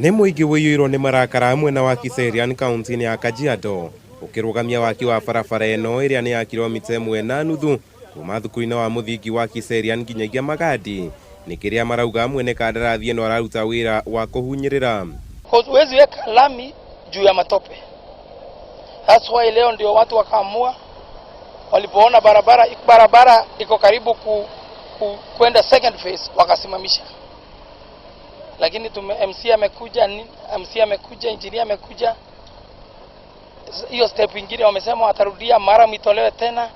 Nĩ mũingĩ ũiyũirwo nĩ marakara mwena wa Kiserian kaunti-inĩ ya Kajiado ũkĩrũgamia waki wa barabara ĩno ĩrĩa nĩ ya kilomita 1.5 kuma thukuru-inĩ wa mũthingi wa Kiserian nginyagia Magadi nĩ kĩrĩa marauga mwene kandarathi ĩno araruta wĩra wa kũhunyĩrĩra. Huwezi weka lami juu ya matope. That's why leo ndio watu wakaamua, walipoona barabara iko karibu kwenda second phase, wakasimamisha. Lakini MC amekuja, MC amekuja, engineer amekuja. Hiyo step ingine wamesema watarudia mara itolewe tena.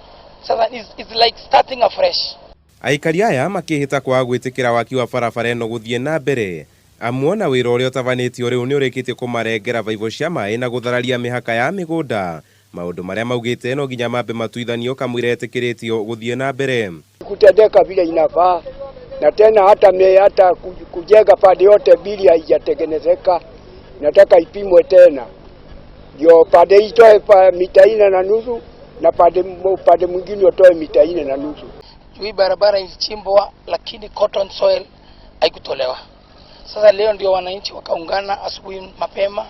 Sasa it's like starting afresh. Aikari aya makĩhĩta kwaga gwĩtĩkĩra waki wa barabara ĩno gũthiĩ na mbere amuona wĩra ũrĩa ũtabanĩtio rĩu nĩ ũrĩkĩtie kũmarengera baibũ cia maĩ na gũthararia mĩhaka ya mĩgũnda, maũndũ marĩa maugĩte no nginya mambe matuithanio kamũira etĩkĩrĩtio gũthiĩ na mbere. Kutendeka vile inafaa, na tena hata kujenga pande yote mbili haijatengenezeka, nataka ipimwe tena ndio pande itoe pa mita 4.5 na pande mwingine utoe mita 4.5. Hii barabara ilichimbwa lakini cotton soil haikutolewa. Sasa leo ndio wananchi wakaungana asubuhi mapema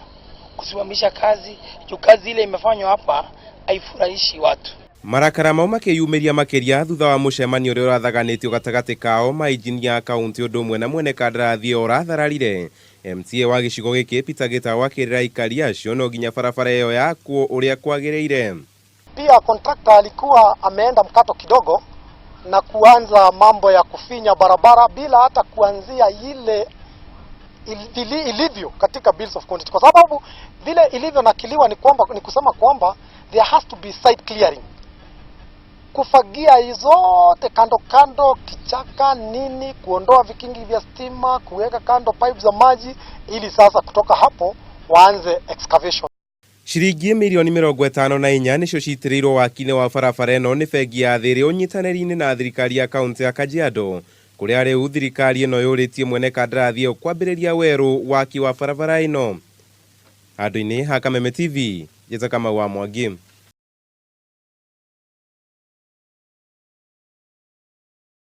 kusimamisha kazi juu kazi ile imefanywa hapa haifurahishi watu. Marakara mau makĩyumĩria makĩria thutha wa mũcemanio ũrĩa ũrathaganĩtio gatagatĩ kao mainjinia kaunti ũndũ ũmwe na mwene kandarathi ĩyo ũrathararire. MCA wa gĩcigo gĩkĩ Peter Gitau akĩrĩra aikari acio no nginya barabara ĩyo yakwo ũrĩa kwagĩrĩire. Pia contractor alikuwa ameenda mkato kidogo na kuanza mambo ya kufinya barabara bila hata kuanzia ile ilivyo katika bills of quantity, kwa sababu vile ilivyo nakiliwa ni kwamba ni kusema kwamba there has to be site clearing, kufagia zote kando kando, kichaka nini, kuondoa vikingi vya stima, kuweka kando pipe za maji, ili sasa kutoka hapo waanze excavation. Ciringi mirioni 54 nĩcio citĩrĩirwo waki-inĩ wa barabara ĩno nĩ bengi ya thĩ ĩrĩ ũnyitanĩri-inĩ na thirikari ya kaunti ya Kajiado, kũrĩa rĩu thirikari ĩno yũrĩtie mwene kandarathi ĩyo kwambĩrĩria werũ waki wa barabara ĩno. Handũ-inĩ ha Kameme TV, Njĩta Kamau wa Mwangi.